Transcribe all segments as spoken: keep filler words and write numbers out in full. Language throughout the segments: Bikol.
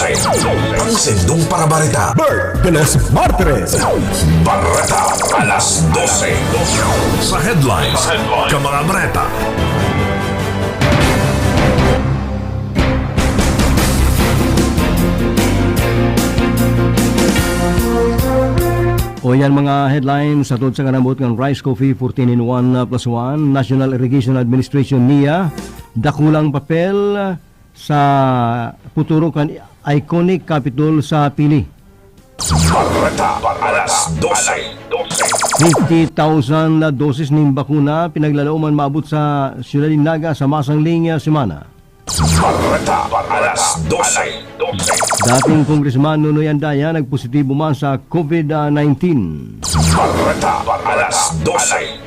Ang sendong para bareta. Bert de los Martires. Bareta alas dose. Sa headlines, ka mga bareta. O yan mga headlines, sa tod sa kanabot ng Rice Coffee fourteen in one plus one, National Irrigation Administration niya, dakulang papel sa futuro kan iconic Capitol sa Pili. Bareta alas dose. Fifty thousand na dosis nin bakuna pinaglalaoman maabot sa siyudad nin Naga sa masangling semana. Bareta alas dose. Dating Congressman Nonoy Andaya nagpositibo man sa COVID nineteen. Bareta alas dose.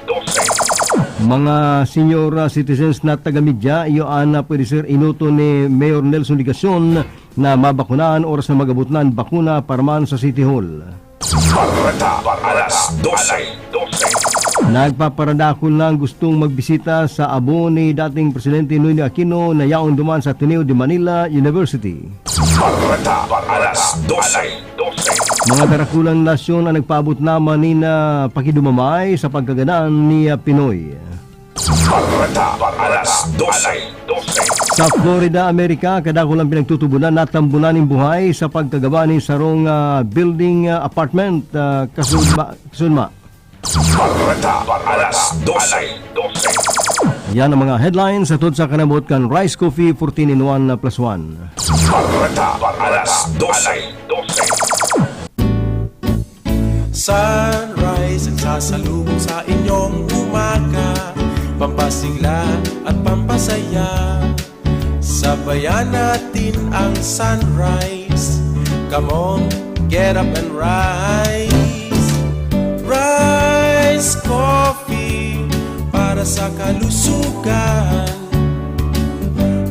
Mga senior, ah, citizens na taga-media, iyo an, ah, pwede ser enoton ni Mayor Nelson Legacion na mabakunahan oras na mag-abot na an bakuna para man sa City Hall. Bareta alas dose. Nagpaparadakol na ang gustong magbisita sa abo ni dating Presidente Noynoy Aquino na yaon duman sa Ateneo de Manila University. Bareta alas dose. Mga darakulang nasyon ang nagpaabot naman nin, ah, pakidumamay sa pagkagadan ni, ah, Pinoy. Bareta alas dose. Sa Florida, Amerika, kadakul ang pinagtutubonan, natambunan nin buhay sa pagkagaba nin sarong, ah, building, ah, apartment, ah, kasunma, kasunma. Bareta alas dose. Yan ang mga headlines sa tod sa kanabot kan Rice Coffee fourteen in one plus one. Bareta alas dose. Sunrise ang sasalubong sa inyong umaga, pampasigla at pampasaya. Sabayan natin ang sunrise. Come on, get up and rise. Rise Coffee para sa kalusugan.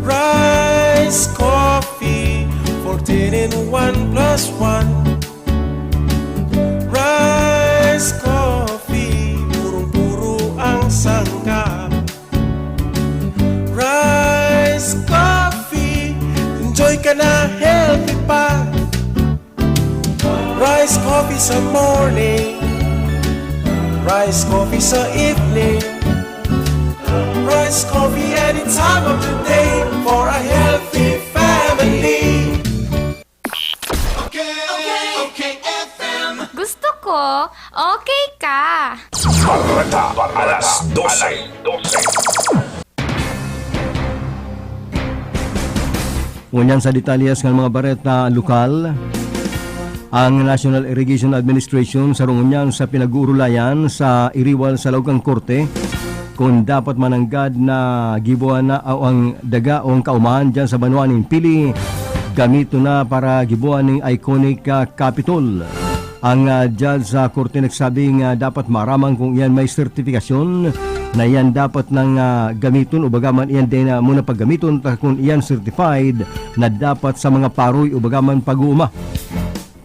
Rise Coffee, fourteen in one plus one. Rice Coffee, purong-puro ang sangkap. Rice Coffee, enjoy ka na, healthy pa. Rice Coffee sa morning, Rice Coffee sa evening, Rice Coffee any time of the day for a healthy family. Okay, okay, okay, F M. Gusto ko, okay ka. Bareta, alas dose. Ngunyan sa detalyes ng mga bareta lokal, ang National Irrigation Administration sarong ngunyan sa pinag-uurulayan sa iriwal sa laog kan korte, kun dapat mananggad na gibohan na o ang daga o ang kaumahan diyan sa banwa nin Pili, gamiton na para gibohan ning iconic, ah, Capitol. Ang, ah, judge sa korte nagsabing, ah, dapat maaraman kung iyan may sertifikasyon na iyan dapat nang, ah, gamiton o baga man iyan din, ah, muna paggamiton ta kun iyan certified na dapat sa mga paroy o baga man pag-uuma.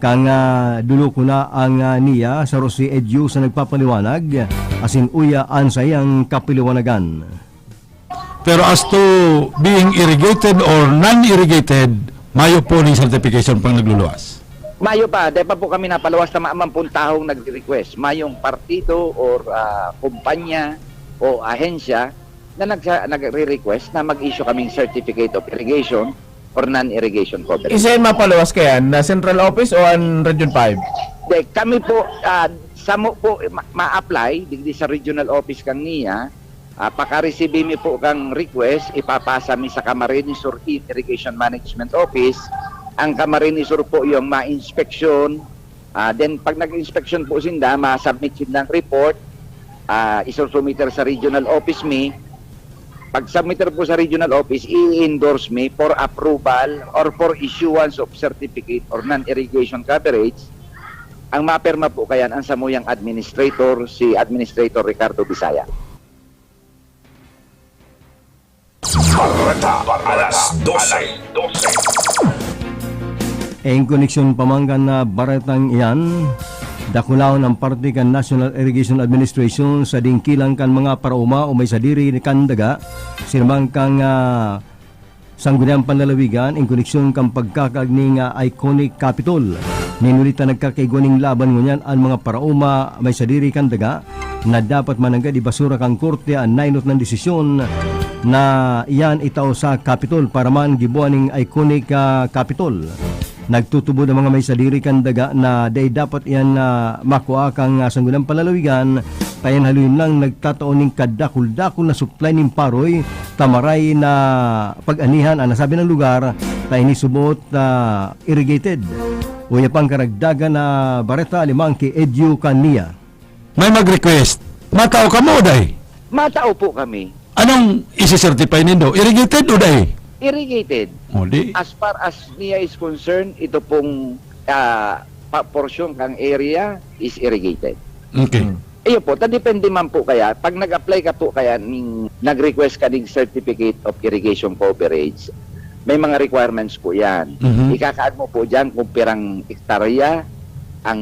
Kan, ah, duloko na ang, ah, niya, saro si Edyu sa nagpapaliwanag, asin uya an saiyang kapiliwanagan. Pero as to being irrigated or non-irrigated, mayo po ning certification pang nagluluwas. Mayo pa, dai pa po kami napaluwas, tama man pong tahong nagre-request. Mayong partido or, ah, kumpanya o ahensya na nagsa-, nagre-request na mag-issue kaming certificate of irrigation or non-irrigation coverage. Isa yan mapaluwas kayan, na central office o an Region five? Di, kami po, ah, samo po, ma-, ma-apply, digdi sa regional office kang niya, ah, pakaresibi mi po kang request, ipapasa mi sa Camarines Sur Irrigation Management Office. Ang Camarines Sur po yung ma-inspeksyon, Ah, then, pag nag-inspeksyon po sinda, ma-submit sinda ang report, ah, isusumiter sa regional office mi. Pag submiter po sa regional office, i-endorse mi for approval or for issuance of certificate or non-irrigation coverage. Ang mapirma po kayan, ang samuyang administrator, si Administrator Ricardo Bisaya. Bareta, alas dose. En koneksyon pa man kan, ah, baretang iyan, dakulahon an parte kan National Irrigation Administration sa dingkilang kan mga paraoma o may sadiri kan daga, siring man kan, ah, Sangguniang panlalawigan, in koneksyon kan pagkakaagning, ah, iconic Capitol. Nin huli ta nagkakaigwa nin laban ngunyan an mga paraoma may sadiri kan daga, na dapat mananggad ibasura kan korte an nainot na desisyon na iyan itao sa Capitol para man gibohan nin iconic, ah, Capitol. Nagtutubod ang mga may sadiri kan daga na dai dapat iyan na makua kan, ah, sangguniang panlalawigan, ta iyan haloy lang nagtatao nin kadakul-dakul na supply nin paroy, ta maray na pag-anihan an nasabing lugar, ta ini subot, ah, irrigated. Uya pang karagdagan na bareta, alimang ki Edyu kan Nia. May mag-request. Matao kamo, day? Matao po kami. Anong isi-certify nindo? Irrigated o dai? Irrigated. O, di. As far as Nia is concerned, ito pong, ah, pa-, portion kang area is irrigated. Okay. Hmm. Iyo po, ta depende man po kaya, pag nag-apply ka po kaya ning, nag-request ka ning certificate of irrigation coverage, may mga requirements po yan. Mhm. Ikakaad mo po dyan kung pirang ektarya ang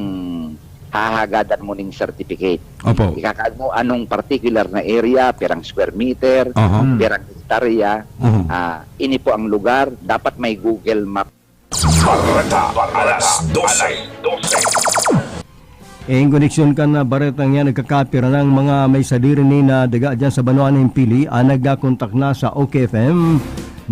hahagadan mo ning certificate. Opo. Ikakaad mo anong particular na area, pirang square meter, Aha. pirang ektarya, Mhm. ah, ini po ang lugar, dapat may Google Map. Bareta alas dose. Ing koneksyon kan baretang yan, nagkakapira ng mga may sadiri ni na daga dyan sa banwa nin Pili, ang nagkakontak na sa O K F M,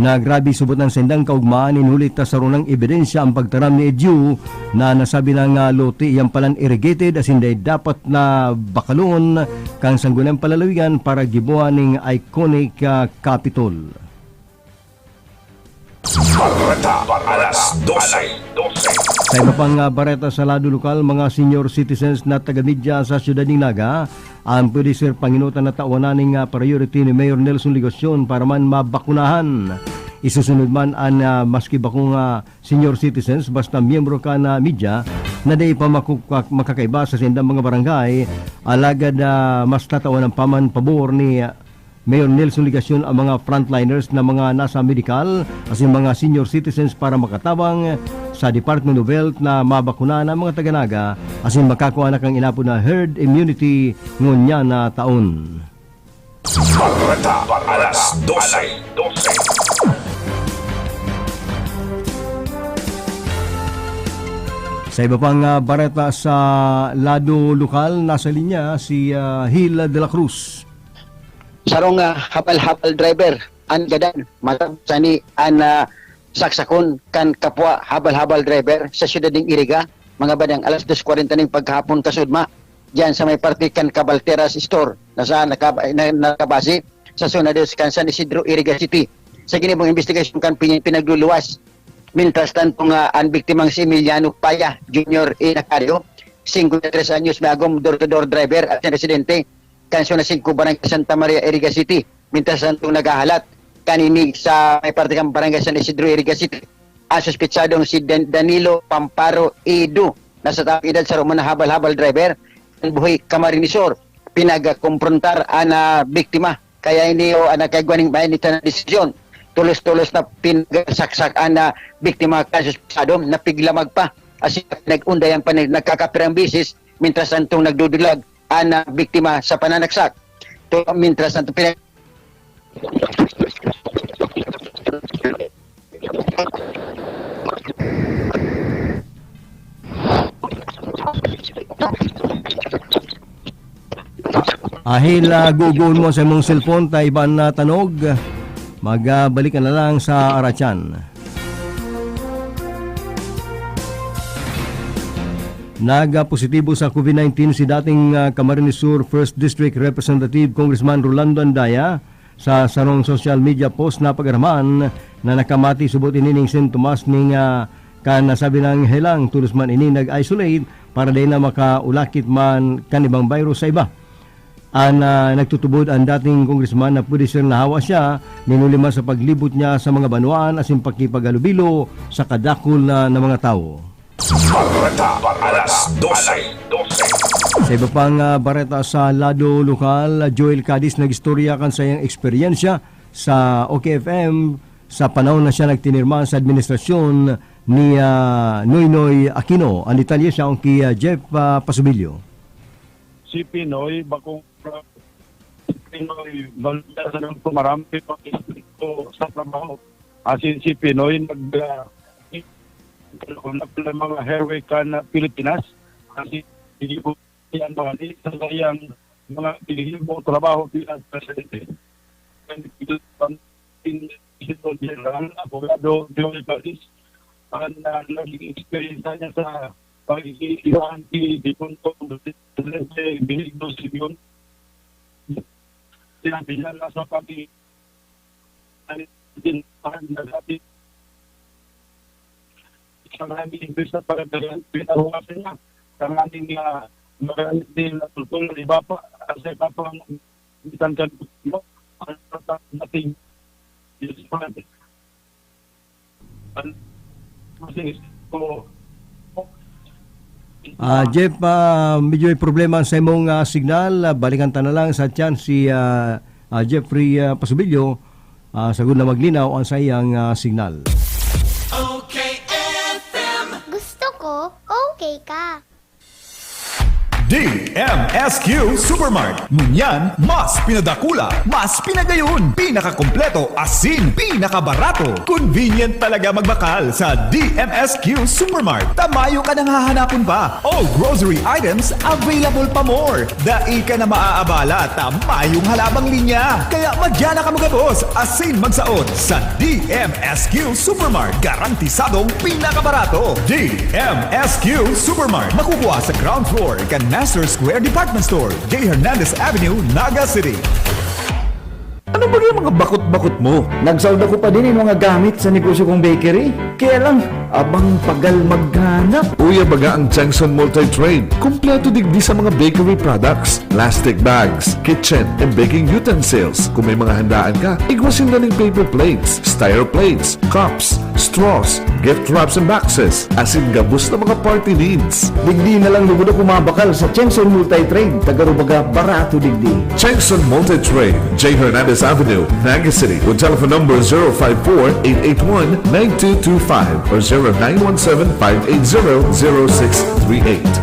na grabe subot ang sindang kaugmaan, nin huli ta saro nang ebidensya ang pagtaram ni Edyu na nasabi na nga lote iyan palan irrigated, asin dai dapat na bakalon kan sangguniang palalawigan para gibohan ning iconic, ah, Capitol. Bareta alas dose. Sa iba pang, ah, bareta sa lado lokal, mga senior citizens na taga-Media sa siyudad nin Naga, ang pwede ser panginutan na tawanan ning, ah, priority ni Mayor Nelson Legacion para man mabakunahan. Isusunod man an, ah, maski bakong, ah, senior citizens, basta miyembro ka na Media na dai pa makukak-, makakaiba sa sindang mga barangay, alagad, ah, mas tatawan pa man pabor ni, ah, Mayor Nelson Legacion ang mga frontliners na mga nasa medikal asin mga senior citizens para makatabang sa Department of Health na mabakunahan ang mga taga-Naga asin makakua na kan inapod na herd immunity ngunyan na taon. Bareta alas dose. Sa iba pang, ah, bareta sa lado lokal, nasa linya si, ah, Hil de la Cruz. Sarong, ah, habal-habal driver an gadan matapos ani an, ah, saksakon kan kapwa habal-habal driver sa siyudad nin Iriga, mga bandang alas dos kwarenta nin paghapon kasudma, diyan sa may parte kan Cabalteras Store, na sa nakab-, na, nakabase sa zona dos kan San Isidro, Iriga City. Sa ginibong imbestigasyon kan pin-, pinagluluwas, mintras tanto nga an biktimang si Emiliano Paya Junior Inacario, singkwenta y tres anyos, may agom door-to-door driver at residente kan Zona singko, Barangay Santa Maria, Iriga City. Mintras tanto, naghahalat kanini sa may parte kan Barangay San Isidro, Iriga City, ang suspetsadong si Dan-, Danilo Pamparo Edu, na sa taong edad sa Roma na habal-habal driver, ang buhay Camarines Sur, pinagkomprontar ang, ah, biktima. Kaya ini, o, ang nagkaigwa ning mainitan na desisyon. Tulos-tulos na pinagsaksak ang, ah, biktima kan suspetsado, napiglamag pa. As in, nag-unday ang panag-, nagkakapirang bisis, mintras tanto nagdudulag ang, ah, biktima sa pananaksak. To, mintras tanto, pinag- Ahil, ah, guguon mo sa imong cellphone, ta iba na tanog. Magbalik ka na lang sa Arachan. Nagpositibo sa COVID nineteen si dating, ah, Camarines Sur First District Representative Congressman Rolando Andaya sa sarong social media post na pag-araman na nakamati subot ini ning sintomas ning, ah, kan nasabi nang helang, tolos man ini nag-isolate para dai na makaulakit man kan ibang virus sa iba. An, ah, nagtutubod an dating congressman na pwede siyang nahawa siya, nin huli man sa paglibot niya sa mga banwaan asin pakipaghalubilo sa kadakul na, na mga tawo. Bareta alas dose. Sa iba pang, ah, bareta sa lado lokal, Joel Cadiz nag-istorya kan sayang eksperyensya sa O K F M sa panahon na siya nagtinirma sa administrasyon ni, ah, Noynoy Aquino. An detalye siya ang ki, ah, Jeff, ah, Pasubilio. Si Pinoy, bakong Pinoy, banda sa nang tumarampi, pag-istrikto sa trabaho. Asin si Pinoy nag, ah, mga highway kan Pilipinas. Asin hindi po yan mali sa iyang mga pinihibong trabaho bilang presidente. Ang General, Abogado Joel Paris, ang, ah, naging eksperyensya niya sa pagiging isang depunto Presidente Benigno Simeon. Sinabi niya na sa pag-i-, na dati, sa maraming imbes na parang pinahuwasan niya. Sa maraming, ah, maraming din natutulog, iba pa, sa iba pang minsan kan, ano, nating, Ah, Jeff, ah, medyo may problema sa imong, ah, signal. Ah, balikan ta na lang sa chance si, ah, ah, Jeffrey, ah, Pasubilyo, ah, sagud na maglinaw ang sa iyang, ah, signal. O K F M. Gusto ko, okay ka. D M S Q Supermart. Ngunyan, mas pinadakula, mas pinagayon, pinakakompleto, asin pinakabarato. Convenient talaga magbakal sa D M S Q Supermart. Ta mayo ka nang hahanapon pa. All grocery items available pa more. Dai ka na maaabala ta mayong halabang linya. Kaya madya na kamo gabos asin magsaot sa D M S Q Supermart. Garantisadong pinakabarato. D M S Q Supermart. Makukuha sa ground floor kan Master Square Department Store, J Hernandez Avenue, Naga City. Ano ba yung mga bakot-bakot mo? Nagsaod ako pa din yung mga gamit sa negosyo kong bakery. Kaya lang, abang pagal maghanap. Uya baga ang Chengson Multi-Trade. Kompleto digdi sa mga bakery products, plastic bags, kitchen and baking utensils. Kung may mga handaan ka, igwasin na ning paper plates, styro plates, cups, straws, gift wraps and boxes, asin gabos na mga party needs. Digdi na lang lugod ako mabakal sa Chengson Multi-Trade, taga Rubaga, barato digdi. Chengson Multi-Trade, J Hernandez Avenue, Naga City, with telephone number zero five four, eight eight one, nine two two five or zero nine one seven, five eight zero, zero six three eight.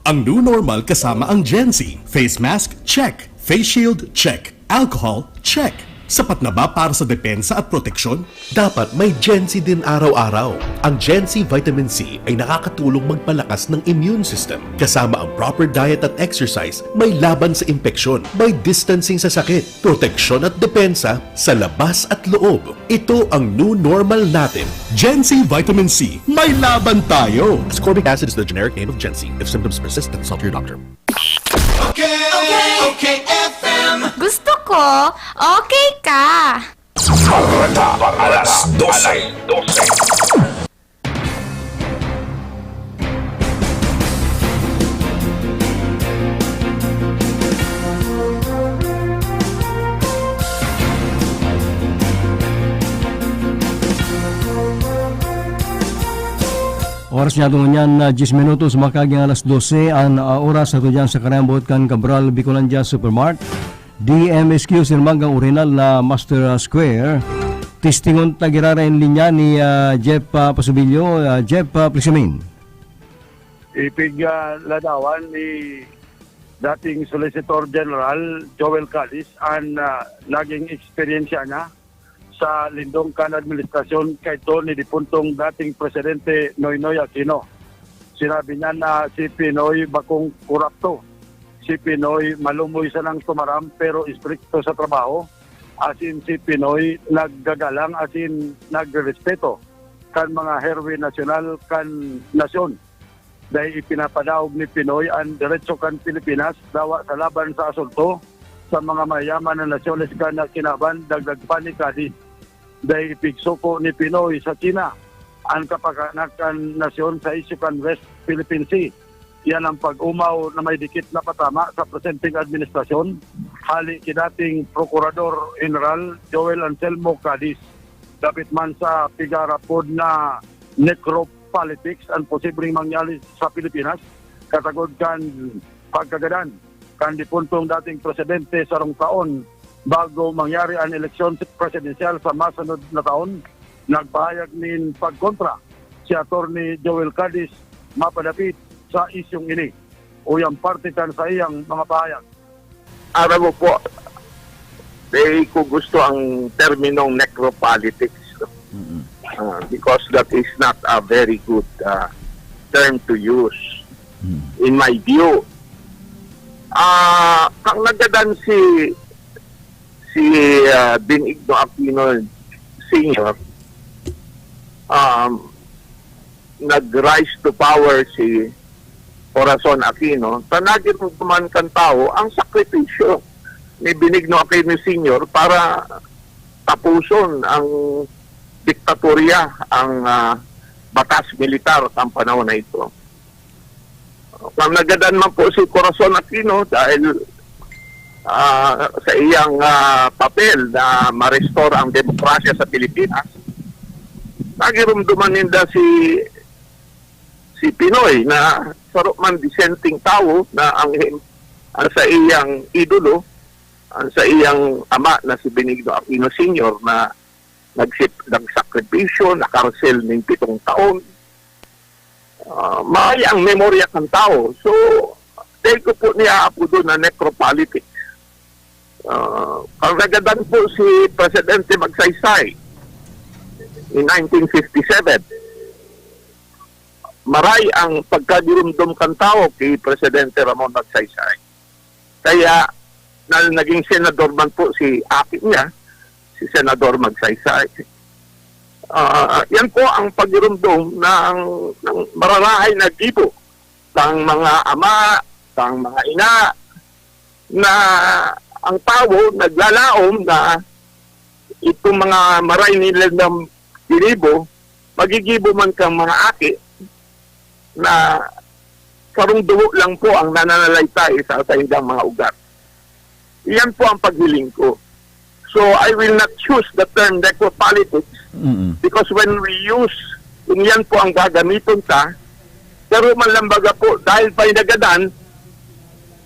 Ang new normal kasama ang Gen Z. Face mask, check. Face shield, check. Alcohol, check. Sapat na ba para sa depensa at proteksyon? Dapat may Gen Z din araw-araw. Ang Gen Z Vitamin C ay nakakatulong magpalakas ng immune system. Kasama ang proper diet at exercise, may laban sa impeksyon, may distancing sa sakit, proteksyon at depensa sa labas at loob. Ito ang new normal natin. Gen Z Vitamin C, may laban tayo! Ascorbic acid is the generic name of Gen Z. If symptoms persist, consult your doctor. Okay, okay, okay, F M. Gusto ko, okay ka. Bareta, alas dose. Oras niya tungo niyan na diyes minutos, makaging alas dose an, ah, oras sa tudyan sa karambot kan Cabral Bicolandia Supermart, D M S Q, Sirmanggang Orinal na Master, ah, Square. Testingon ta girara in linya ni, ah, Jeff, ah, Pasubilyo. Ah, Jeff, ah, please come in. Ipig, ah, ladawan ni dating Solicitor General Joel Cadiz an, ah, naging eksperyensya niya sa lindong kan administrasyon kaidto ni dipuntong dating Presidente Noynoy Aquino. Sinabi niya na si Pinoy bakong korapto. Si Pinoy malumoy sanang tumaram pero istrikto sa trabaho. Asin si Pinoy naggagalang asin nagrerespeto kan mga herwe nasyonal kan nasyon. Dai ipinapadaog ni Pinoy an deretso kan Pilipinas dawa sa laban sa asulto sa mga mayaman na nasyones kan kinaban, dagdag pa ni Cadiz. Dai ipigsuko ni Pinoy sa China an kapakanak kan nasyon sa isyu kan West Philippine Sea. Iyan ang pag-omaw na may dikit na patama sa presenteng administrasyon, hali ki dating Prokurador General Joel Anselmo Cadiz. Dapit man sa pigarapod na necropolitics ang posibleng mangyari sa Pilipinas, kasagod kan pagkagadan kan dipuntong dating presidente sarong taon bago mangyari an eleksyon presidensyal sa masunod na taon, nagpahayag nin pagkontra si Attorney Joel Cadiz mapadapit sa isyung ini. Uyan parte kan saiyang mga pahayag. Aram mo po, Dai ko gusto ang terminong necropolitics, no? Mm-mm. Ah, because that is not a very good ah, term to use, Mm. in my view. Ah, kang nagadan si si ah, Benigno Aquino Senior, um, nag-rise to power si Corazon Aquino, ta nagirumduman kan tawo ang sakripisyo ni Benigno Aquino Senior para tapuson ang diktatorya, ang ah, batas militar kan panahon na ito. Kang nagadan man po si Corazon Aquino dahil ah, sa iyang ah, papel na ma-restore ang demokrasya sa Pilipinas, nagirumduman ninda si si Pinoy na saro man disenteng tawo na ang him- ang sa iyang idolo, ang sa iyang ama na si Benigno Aquino Senior na nagsip, nagsakripisyo, nakarsel ning pitong taon. Ah, maray ang memorya kan tawo. So, dai ko po niya apodo na necropolitics. Ah, kang nagadan po si Presidente Magsaysay in nineteen fifty-seven. Maray ang pagkagirumdom kan tawo ki Presidente Ramon Magsaysay. Kaya, na naging senador man po si aki niya, si Senador Magsaysay. Ah, yan po ang pagirumdom ng, ng mararahay na gibo, ng mga ama, ng mga ina, na ang tawo naglalaom na itong mga maray nila ng ginibo, magigibo man kang mga aki na sarong dugo lang po ang nananalaytay sa saindang mga ugat. Iyan po ang paghiling ko. So, I will not choose the term necropolitics Mm-mm. because when we use, kung yan po ang gagamiton ta, pero man lang baga po, dahil pa'y nagadan,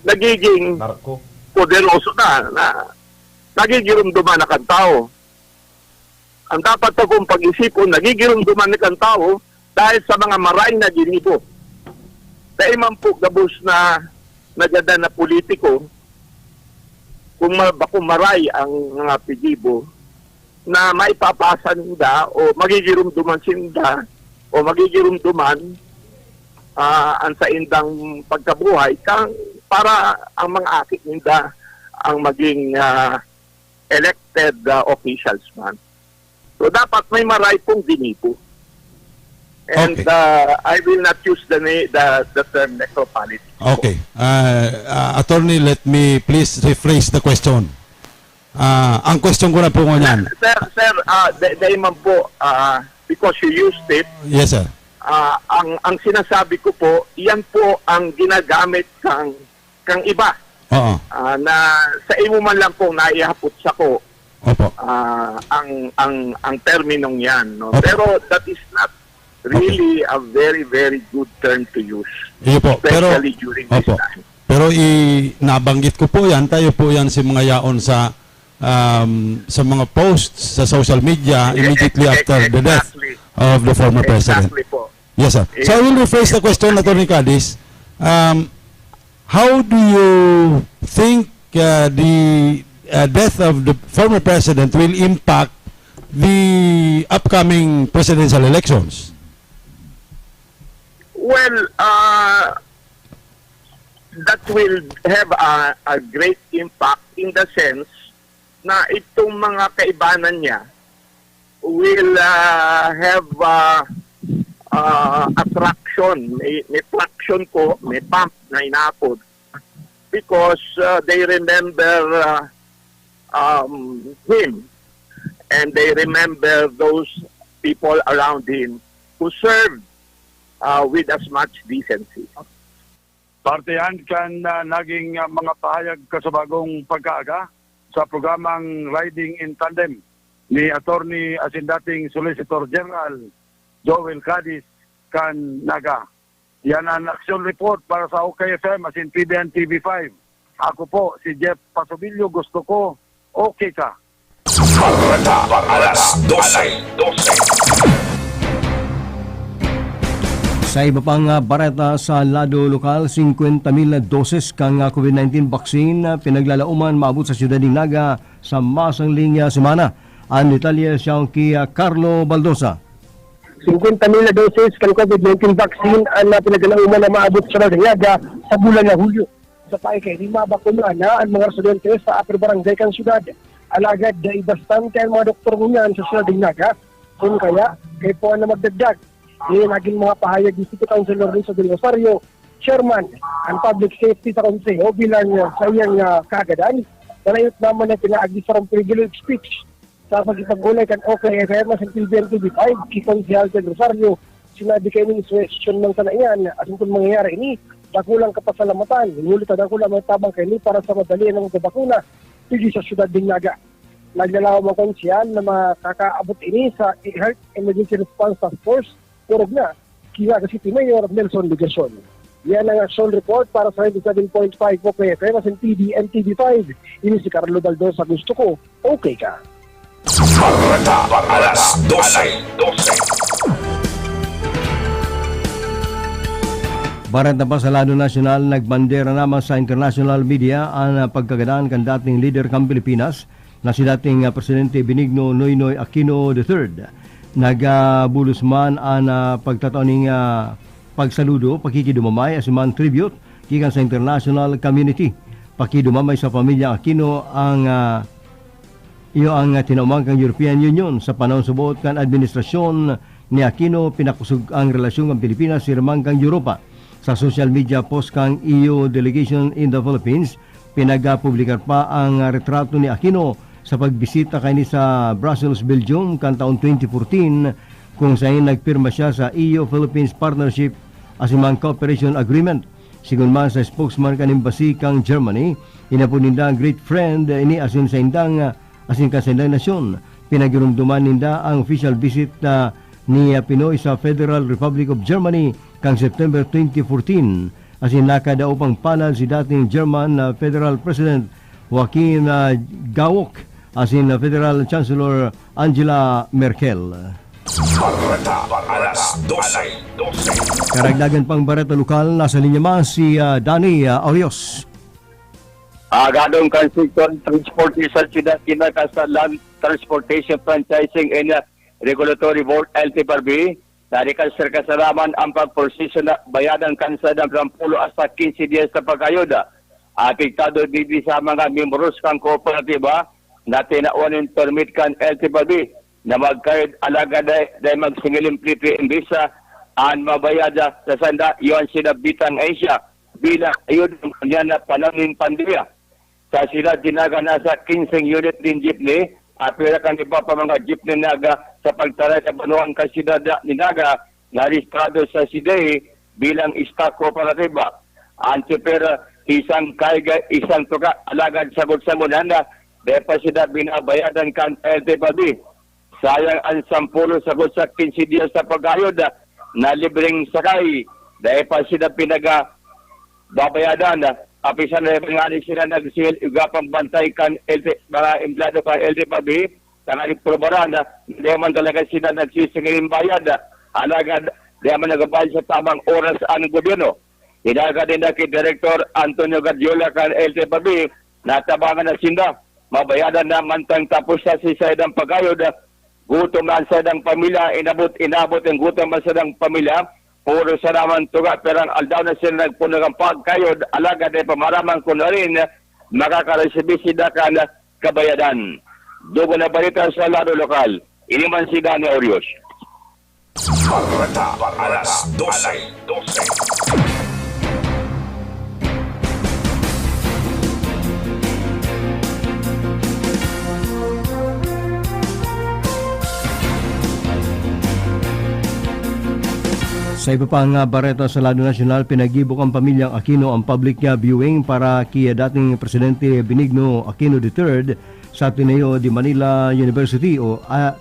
nagiging Narko. poderoso na, na nagigirumduman na kan tao. Ang dapat pa pong pag-isipon, nagigirumduman na kan tao dahil sa mga maray na ginibo. Dahil man po gabos na nagadan na politiko, kung ma- bakong maray ang mga pigibo, na maipapasa ninda o magigirumduman sinda o magigirumduman ah, ang saindang pagkabuhay kang para ang mga aki ninda ang maging ah, elected ah, officials man. So dapat may maray pong ginibo. And Okay. ah, I will not use the, na- the, the term necropolitics. Okay. Uh, uh, attorney, let me please rephrase the question. Ah, ang question ko na po ngunyan. Sir, sir, ah, da- dahil man po, ah, because you used it, Yes, sir. ah, ang ang sinasabi ko po, yan po ang ginagamit kang kang iba Oo. ah, na sa imo man lang pong naihapot sa ko Opo. ah, ang ang ang terminong yan, no. Opo. Pero that is not really a very very good term to use, Iyo po. Pero, especially during this opo. time. Pero i nabanggit ko po yan, tayo po yan si mga yaon sa um, sa mga posts sa social media immediately after the death Exactly. of the former president. Exactly po. Yes, sir. So I will rephrase the question, Attorney Cadiz. Um, how do you think uh, the uh, death of the former president will impact the upcoming presidential elections? Well, uh, that will have a, a great impact in the sense na itong mga kaibanan niya will uh, have uh, uh, attraction. May, may traction po, may pump na inapod because uh, they remember uh, um, him and they remember those people around him who served uh, with as much decency. Partihan kan ah, naging ah, mga pahayag kasubagong pagkaaga sa programang Riding in Tandem ni Attorney asin dating Solicitor General Joel Cadiz kan Naga. Yan ang action report para sa Okay F M asin P B N T V five. Ako po si Jeff Pasubilio. Gusto ko, okay ka. Bareta, alas dose. Sa iba pang, ah, bareta sa lado lokal, singkwenta mil na doses kan, ah, COVID nineteen vaccine, ah, pinaglalauman maabot sa siyudad nin Naga sa masangling, ah, semana. Ang detalye siya ki, ah, Carlo Baldosa. Singkwenta mil na doses kan COVID nineteen vaccine ang, ah, pinaglalauman na maabot sa siyudad nin Naga sa bulan na Hulyo. Sa paikaini, mabakunahan na an mga residente sa upper barangay kan syudad. Alagad dai bastante an mga doktor ngunyan sa syudad nin Naga, kun kaya kaipuhan na magdagdag. Ini nagin mga pahayag ni City Councilor Rizzo Del Rosario, chairman an public safety sa konseho, bilang, ah, sa iyang, ah, kaagadan, na nayo naman na pinaagi sarong privilege speech sa pakikipag-unay kan OK F M asin T V N T V five, ki Konsehal Ted Rosario. Sinabi kaini ni suhestyon man sana iyan, asin kun mangyayari ini, dakulang kapasalamatan, huli ta dakula man tabang kaini para sa madali na pagbabakuna digdi sa siyudad nin Naga. Naglalaom ang konsehal na makakaabot ini sa Health Emergency Response Task Force, orog na ki Naga City Mayor Nelson Legacion. Yan ang action report para sa ninety-seven point five OK F M asin T V N T V five. Ini si Carlo Baldosa, gusto ko, okay ka. Bareta, alas dose. Bareta pa sa lado nasyonal, nagbandera naman sa international media an, ah, pagkagadan kan dating lider kan Pilipinas na si dating, ah, Presidente Benigno Noynoy Aquino the third. Nagabulos man an, ah, pagtatao ning, ah, pagsaludo, pakikidumamay, asin man tribute gikan sa international community. Pakidumamay sa pamilya Aquino ang, ah, iyo ang, ah, tinawan kan European Union. Sa panahon subot kan administrasyon ni Aquino, pinakusog ang relasyon kan Pilipinas sirman kan Europa. Sa social media post kan E U delegation in the Philippines, pinagapublikar pa ang, ah, retrato ni Aquino sa pagbisita kaini sa Brussels, Belgium, kan taon twenty fourteen, kung saen nagpirma siya sa E U-Philippines Partnership asin man Cooperation Agreement. Sigon man sa spokesman kan embassy kan Germany, inapod ninda great friend ini asin saindang, asin kan saindang nasyon. Pinagiromdoman ninda ang official visit, ah, ni, ah, Pinoy sa Federal Republic of Germany kan September twenty fourteen, asin nakadaopang palad si dating German, ah, Federal President Joachim, ah, Gauck asin, ah, Federal Chancellor Angela Merkel. Bareta, alas dose. Karagdagan pang bareta lokal, nasa linya man si, ah, Danny, ah, Orios. Agadon kan sektor transporte sa siyudad, kinaka sa Land Transportation Franchising and Regulatory Board, L T F R B, narikan sa kasalaman ang pagproseso na bayadan kan sadang sampulo hasta quince dias na pagkayod. Apektado digdi sa mga miyembros kan kooperatiba na tinawan nin permit kan L T F R B na magkayod, alagad dai, dai magsingil nin P P M visa an mabayad sa sanda, iyo an sinabitan na siya bilang ayod kan ngunyan na panahon nin pandemya. Sa siyudad nin Naga, nasa quince unit nin jeepney, apwera kan iba pa mga jeepney nin Naga sa pagtaray sa banwaan kan siyudad nin Naga na rehistrado sa SIDEI bilang stock cooperative. Ang tsoper, isang kaiga, isang tuka, alagad sagkod sa ngunyan na dai pa sila binabayadan kan L T F R B. Sayang an sampulo sagkod sa quince dias na pagkayod na libreng sakay, dai pa sila pinaga-, babayadan. Apisan na ngani sila nagsingil igwa pang bantay kan L T, mga empleyado kan L T F R B, tanganing probaran na di man talaga sila nagsisingil nin bayad. Alagad di man nagbabayad sa tamang oras ang gobyerno. Inagad ninda ki Direktor Antonio Gadiola kan L T F R B na tabangan na sinda. Mabayadan na mantang tapos na si saindang pagkayod. Gutom na an saindang pamilya, inabot, inabot ang gutom ang saindang pamilya. Puro sa naman tuga, pirang aldaw na sila nagpuno kan pagkayod, alagad dai pa maaraman kun harin makakaresibi sinda kan kabayadan. Dugo na balita sa lado lokal. Ini man si Danny Orios. Bareta, alas dose. Sa iba pang, ah, bareta sa lado nasyonal, pinagibo kan pamilyang Aquino ang public, ah, viewing para ki dating Presidente Benigno Aquino the third sa Ateneo de Manila University o, ah,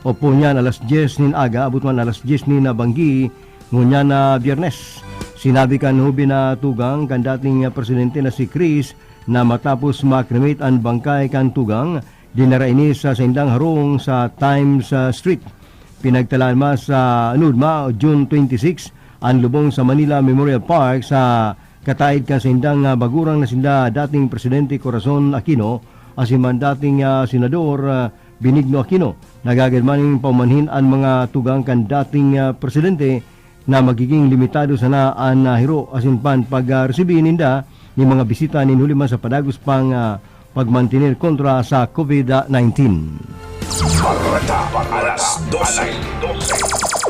Opo, ngunyan alas dyes nin aga, abot man alas dyes nin banggi, ngunyan na Biyernes. Sinabi kan hoben na tugang kan dating presidente na si Chris na matapos ma-cremate an bangkay kan tugang, dinara ini sa saindang harong sa Times, ah, Street. Pinagtalaan man sa nudma, June twenty-six, an lubong sa Manila Memorial Park sa kataed kan saindang, ah, bagurang na sinda dating Presidente Corazon Aquino asin man dating, ah, Senador, ah, Benigno Aquino. Nagagad man nin paumanhin an mga tugang kan dating, ah, presidente na magiging limitado sana an, ah, hiro asin pan pag, ah, resibi ninda nin mga bisita nin huli man sa padagos pang, ah, pagmantener kontra sa COVID nineteen. Bareta, alas dose.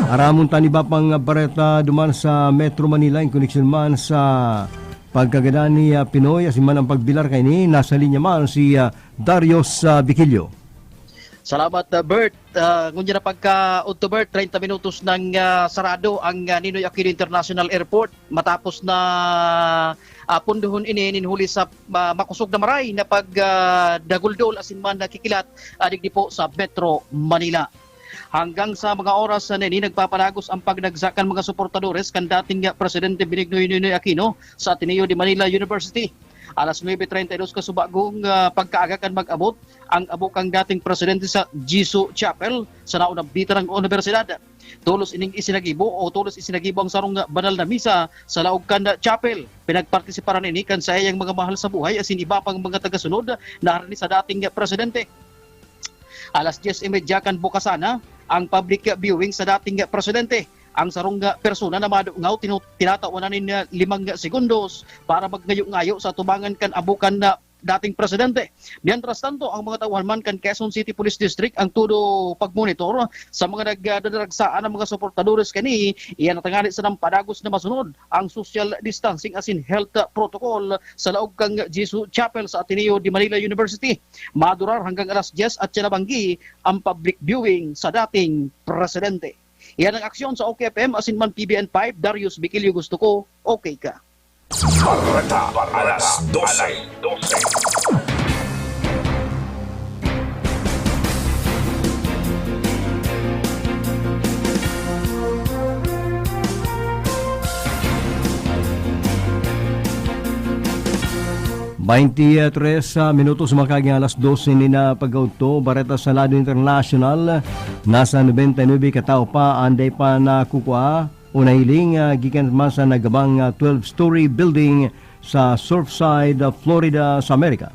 Aramon ta an iba pang bareta duman sa Metro Manila, in koneksyon man sa pagkagadan ni, ah, Pinoy asin man an pagbilar kaini. Nasa linya man si, ah, Darius, ah, Bikilyo. Salamat, ah, Bert. Ah, ngunyan na pagka-udto, Bert, treinta minutos nang, ah, sarado ang, ah, Ninoy Aquino International Airport matapos na, ah, pundohon ini nin huli sa, ah, makosog na maray na pag, ah, daguldol asin man nakikilat, ah, digdi po sa Metro Manila. Hanggang sa mga oras na ini, nagpapalagos ang pagnagsa kan mga suportadores kan dating, ah, Presidente Benigno Noynoy Aquino sa Ateneo de Manila University. Alas nuebe treinta y dos kasubagong, ah, pagkaaga kan mag-abot ang abo kan dating presidente sa Jisoo Chapel sa naunabditan ng unibersidad. Tolos ining isinagibo o tolos isinagibo ang sarong banal na misa sa laog kan chapel. Pinagpartisiparan ini kan saiyang mga mahal sa buhay asin iba pang mga tagasunod na harani sa dating presidente. Alas dyes y media kan bukasan na ang public viewing sa dating presidente. Ang sarong persona na madungaw tinu-, tinatawanan nin limang segundos para magngayo-ngayo sa atubangan kan abo kan dating presidente. Mientras tanto, ang mga tauhan man kan Quezon City Police District ang todo pagmonitor sa mga nagdadaragsaan ng mga suportadores kani, iyan na tanganing sa padagos na masunod ang social distancing asin health protocol sa laog kan Jisoo Chapel sa Ateneo de Manila University. Madurar hanggang alas dyes at siya nabanggi ang public viewing sa dating presidente. Iyan ang aksyon sa O K F M asin man P B N five, Darius Bikilyo, gusto ko, okay ka. Bareta, alas dose. Baynte tres, ah, minutos makaging alas dose nin, ah, pagkaudto. Bareta sa lado internasyonal, nasa nobenta y nuebe katao pa an dai pa nakukua o nahiling, ah, gikan man sa nagabang, ah, twelve-story building sa Surfside, ah, Florida, sa Amerika.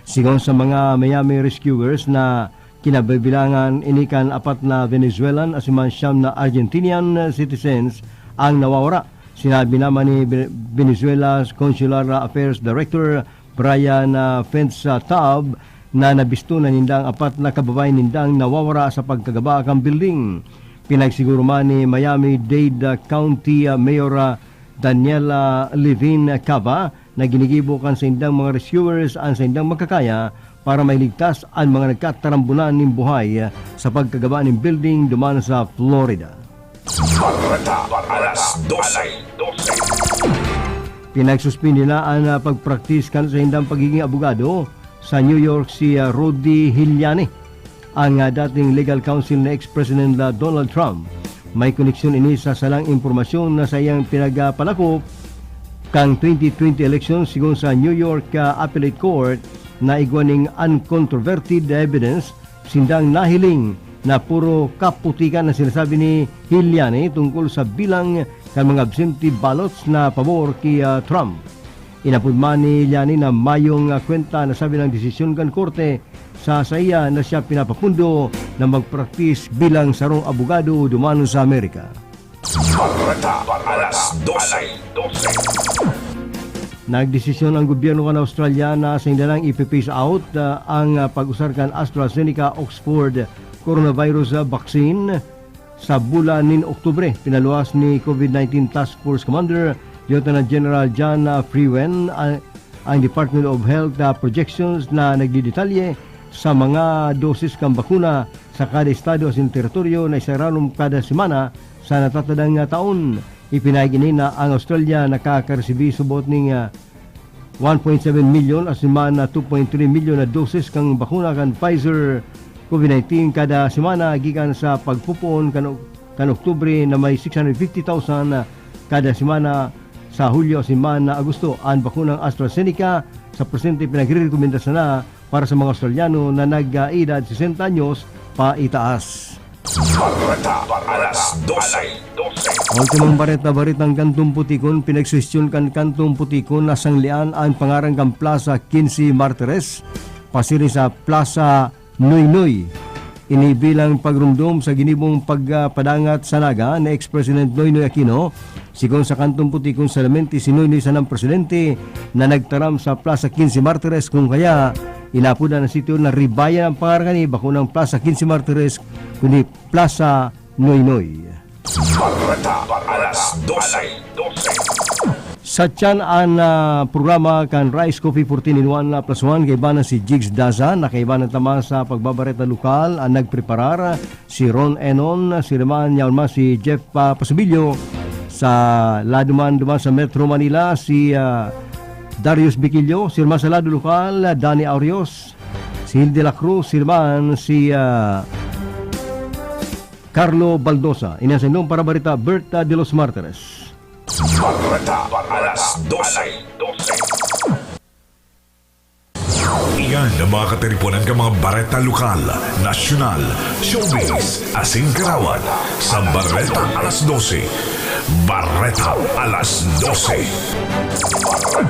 Sigon sa mga Miami rescuers na kinabibilangan ini kan apat na Venezuelan asin man siyam na Argentinian citizens ang nawawara. Sinabi naman ni Ve-, Venezuela's Consular Affairs Director Brian, ah, Fentz, ah, Taub na nabisto na nindang apat na kababae nindang nawawara sa pagkagaba kan building. Pinagsiguro man ni Miami-Dade, ah, County, ah, Mayor, ah, Daniela Levine Cava na ginigibo kan saindang mga rescuers an saindang makakaya para mailigtas an mga nagkatarambulan nin buhay sa pagkagaba nin building duman sa Florida. Bareta, alas dose. Pinagsuspindi na an, ah, pagpraktis kan saindang pagiging abogado sa New York si, ah, Rudy Giuliani, ang, ah, dating legal counsel ni ex-President, ah, Donald Trump. May koneksyon ini sa salang impormasyon na saiyang pinagpalakop kan twenty twenty election, sigon sa New York, ah, Appellate Court na igwa ning uncontroverted evidence sindang nahiling na puro kaputikan na sinasabi ni Giuliani tungkol sa bilang kan mga absentee ballots na pabor ki, ah, Trump. Inapod man ni Giuliani na mayong, ah, kwenta na sabi ng desisyon kan korte sa saiya na siya pinapapundo na magpraktis bilang sarong abogado duman sa Amerika. Bareta, alas dose. Nagdesisyon ang gobyerno kan Australia na sainda nang ipi-phase out, ah, ang, ah, pag-usar kan AstraZeneca Oxford coronavirus, ah, vaccine sa bulan nin Oktubre. Pinaluwas ni COVID nineteen Task Force Commander Lieutenant General John, ah, Frewen, ah, ang Department of Health, ah, projections na nagdidetalye sa mga dosis kan bakuna sa kada estado asin teritoryo na isararom kada semana sa natatadang, ah, taon. Ipinahayag ini na ang Australia nakakaresibi subot ning, ah, one point seven milyon asin man na two point three milyon na dosis kan bakuna kan Pfizer COVID nineteen kada semana gikan sa pagpopoon kan, kan Oktubre na may six hundred fifty thousand kada semana sa Hulyo asin man na Agosto. An bakunang AstraZeneca sa presente pinagrerekomenda sana para sa mga Australiano na nag-edad sesenta anyos paitaas. Bareta alas dose. Ultimong bareta, baretang Kantong Putikon, pinagsuhestyon kan Kantong Putikon na sanglean an pangaran kan Plaza Quince Martires, pasiring sa Plaza Noynoy. Ini bilang pagromdom sa ginibong pagpadangat sa Naga ni ex-President Noynoy Aquino. Sigon sa Kantong Putikon, solamente si Noynoy sanang presidente na nagtaram sa Plaza Quince Martires, kun kaya inapodan an sitio na Ribayan ang pangaran kani, bako nang Plaza Quince Martires, kundi Plaza Noynoy. Bareta alas dose. Sa tiyan an, ah, programa kan Rice Coffee fourteen in one na plus one, kaiba na si Jigs Daza, nakaiba na tama sa pagbabareta lokal, ang nagpreparar, si Ron Enon, si Roman, yaon man si Jeff, ah, Pasubilyo, sa lado man duman sa Metro Manila, si, ah, Darius Biquillo, si Roman sa lado lokal, Danny Aurios, si Hilde La Cruz, si Roman, si, ah, Carlo Baldosa. Ini an saindong parabareta, Berta de los Martires. Bareta alas dose. Iyan ang mga katiriponan kan mga bareta lokal, nasyonal, showbiz, asin karawat sa Bareta alas dose. Bareta alas dose. Bareta